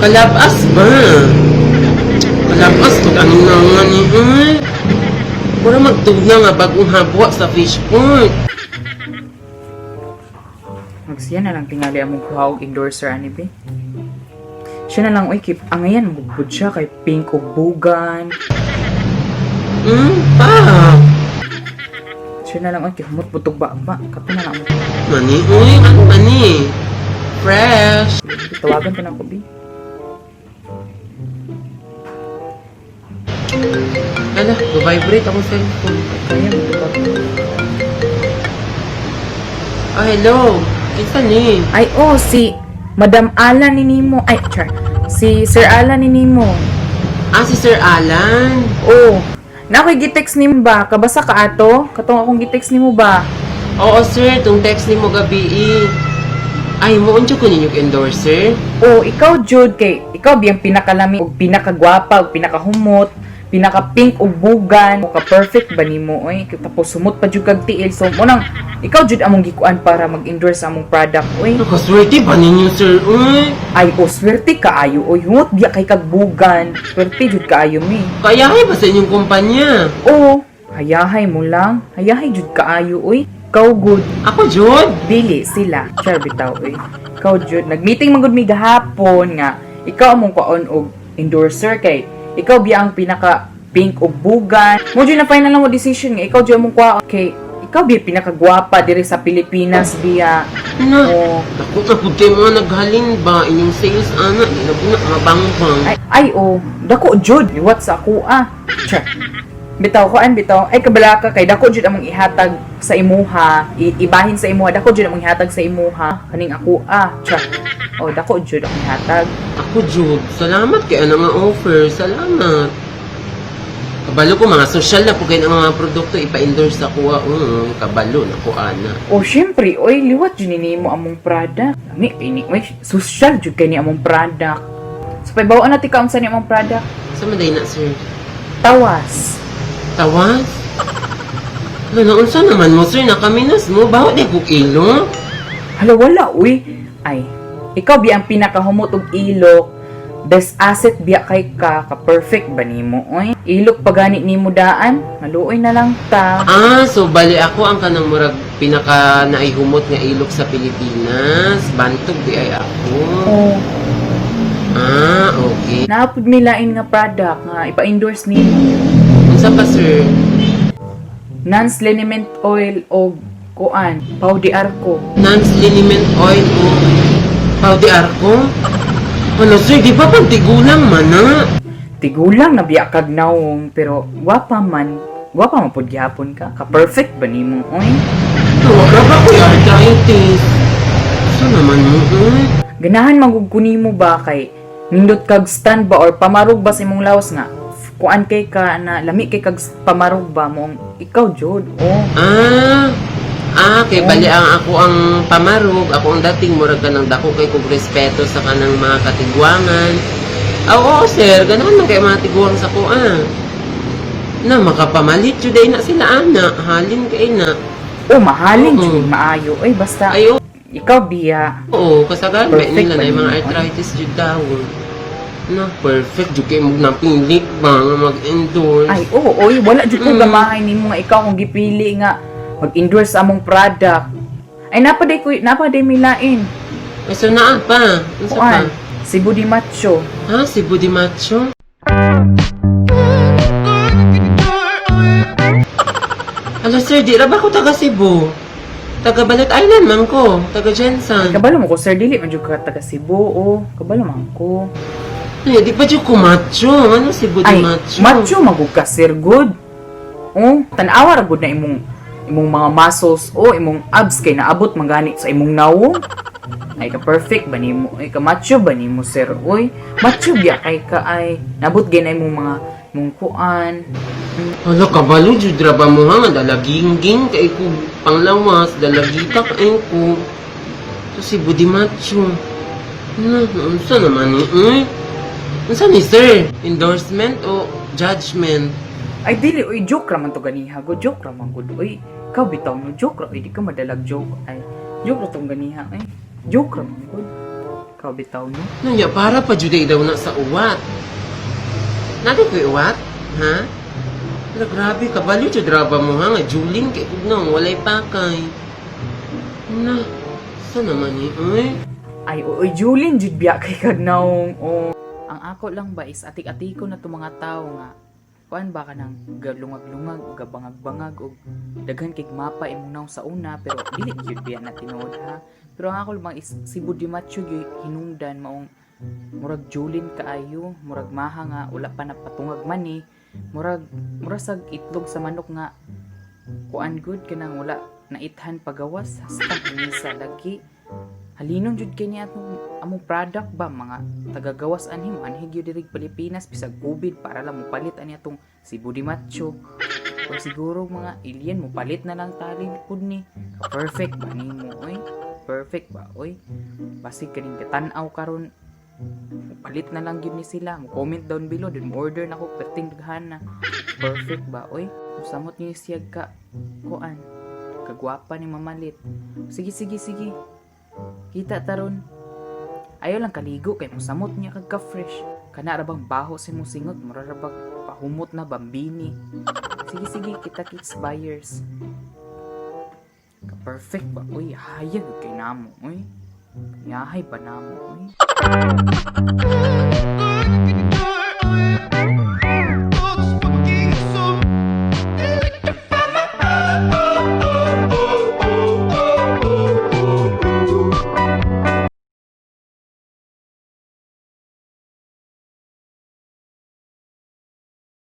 Kalabas ba? Kalabas to anong nga ni eh. Mura magtugna nga bagong habwa sa fishport. Magsiya na lang tingali among kuha og endorser ani be. Siya na lang oy kip angayan mugud siya kay pink og bugan. Pa. Siya na lang oy kay humot butog ba ba. Kato na lang mo. Mani, uy, ano mani? Fresh. Tawagan pa na ko bi. Ala, vibrate akong cellphone. Kaya mo tubag. Ah, hello. Kinsa ni? Ay oh si Madam Alan ni nimo. Ay char. Si Sir Alan ni nimo. Ah, si Sir Alan. Oh. Na ako'y gitext nimo ba? Kabasa ka ato? Katong akong gitext nimo ba? Oo, sir. Tong text ni mo gabi eh. Ay, mo unyo ko ninyo endorser? Oh, ikaw jud kay ikaw biyang pinakalami ug pinakagwapa ug pinakahumot, pinaka pink ug bugan, ka perfect ba nimo oy? Tapos sumot pa jud kag tiil. So mo nang ikaw jud among gikuan para mag-endorse sa among product oy. Nakaswerte ba ninyo, sir? Uy, Ay, oh, swerte kaayo oy. Humot biya kay kag bugan. Swerte jud kaayo mi. kayahay ba sa inyong kumpanya? Oh, hayahay mo lang. Hayahay jud kaayo oy. Ikaw good. Ako, Jud. Dili sila. Sure bitaw oy. Ikaw jud nag-meeting man gud mi gahapon nga ikaw among kuan og endorser kay ikaw biya ang pinaka pink og bugan. Mo jud na final lang mo decision nga ikaw jud among kuan kay ikaw biya pinakagwapa diri sa Pilipinas biya. Na, Oh. dako na pud kayo mga naghalin ba? Inyong sales, ana, di na po na mabangbang. Ay, ay oh, dako jud liwat sa ako ah. Char. Bitaw ko an bitaw. Ay kabala ka kay dako jud among ihatag sa imuha, ibahin sa imuha, dako jud among ihatag sa imuha kaning ako ah. Char. Oh, dako jud akong ihatag. Ako, Jud. Salamat kay ano nga offer. Salamat. Kabalo ko, mga social na po kayo ng mga produkto ipa-endorse sa kuha. Kabalo na ko, ana. O syempre, oy, liwat jud ni nimo among product. Ami ini, oy, social jud kay ni among product. So pabawaan na tika unsa ni among product? Sa maday na, sir? Tawas. Tawas? Ano, naunsa naman mo, sir? Nakaminas mo? Bawat di ko kilo? Hala wala uy. Ay, ikaw biya ang pinakahumot og ilok. Best asset biya kay ka, ka perfect ba nimo oy? Ilok pa gani nimo daan, maluoy na lang ta. Ah, so bali ako ang kanang murag pinaka naihumot nga ilok sa Pilipinas. Bantog di ay ako. Oh, Ah, okay. naapod mi lain nga product nga ipa-endorse nimo. Unsa pa, sir? Nance liniment oil og kuan, pau di arko. Nance liniment oil o Pau de Arco? Ano, sir, di ba pantigulang man, ah? Tigulang na biya kag nawong pero gwapa man, gwapa man pud gihapon ka. Ka perfect ba nimo oy? Wala ba ko yung arthritis? So naman mo, eh? Ganahan magug ko nimo ba kay nindot kag stand ba or pamarog ba sa imong lawas nga kuan kay ka na lami kay kag pamarog ba mo ikaw jud oh. Ah, ah, kay bali ang ako ang pamarog, ako ang dating murag ka ng dako kay kog respeto sa kanang mga katigwangan. Ah, oo, sir, ganahan man kay mga tiguang sa ko, ah. Na makapamalit jud ay na sila ana, halin kay na. Oh, mahalin Oo. jud maayo oy basta Ay, oo, ikaw biya. oo, kasagaran ba Perfect nila na ba yung mga yun? arthritis jud daw. Na, perfect jud kay mo napili ba nga mag-endorse. Ay oo oy, wala jud ko gamahay nimo nga ikaw kung gipili nga mag-endorse sa among product. Ay napaday ko napaday mi lain. Ay, so naa pa. Unsa pa? Kuan, si Budi Macho. Ha, si Budi Macho? Hala sir, di ra ba ko taga Cebu? Taga Balut Island man ko, taga Jensen. Kabalo mo ko sir, dili man jud ka taga Cebu oh. Kabalo man ko. Ay, di ba jud ko macho? Ano si Budi Ay, Macho? macho magug ka sir good. Oh, tan-awa ra gud na imong imong mga muscles o imong abs kay naabot man gani sa imong nawong. Ay ka perfect ba nimo? Ay ka macho ba nimo sir? Oy, macho biya kay ka ay naabot gay na imong mga imong kuan. Hala, kabalo jud ra ba mo ha? Nga dalagingging kay ko panglawas, dalagita kay ko. To si Budi Macho. Na, unsa naman ni? Eh? Unsa ni sir? Endorsement o judgment? Ay dili oy, joke ra man to ganiha go, joke ra man gud oy. Ikaw bitaw no, joke ra oy, di ka madalag joke ay. Joke ra tong ganiha ay. Joke ra man gud. Ikaw bitaw, no? Nunya, para pa juday daw na sa uwat. Nadi ko'y uwat? Ha? Pero grabe, kabalo jud raba mo ha, nga Julin kay kugnong, walay pakay. Na, sa naman ni, uy? Ay, oo, Julin, jud biya kay kag naong. Oh. Ang ako lang ba is atik-atiko na to mga tao nga kuan ba ka nang galungag-lungag o gabangag-bangag og daghan kay mapa imong naong sa una, pero dili gyud biya na tinuod ha. Pero ang ako lang is si Budi Macho gyud hinungdan maong murag Julin kaayo, murag maha nga wala pa napatungag man ni, murag murag sag itlog sa manok nga kuan good kanang wala naithan pagawas hasta misa lagi. Halinon jud kay ni atong among product ba, mga tagagawas anhi mo anhi gyud diri Pilipinas bisag COVID para lang mopalit ani atong si Budi Macho, o siguro mga alien mo palit na lang tali pud ni. Perfect ba nimo, oy? Perfect ba, oy? Basig kaning tan-aw karon palit na lang gyud ni sila, mo comment down below then mo order nako perting daghana. Perfect ba, oy? Samot niyo siyag ka kuan kagwapa ni mamalit. Sige, sige, sige, kita taron. Ayaw lang kaligo kay mosamot niya kag ka-fresh. Kana ra bang baho sa imong singot, mura ra bag pahumot na bambini. Sige, sige, kita kits, buyers. Ka perfect ba? Uy, hayag kay namo, uy. Yahay ba namo, uy?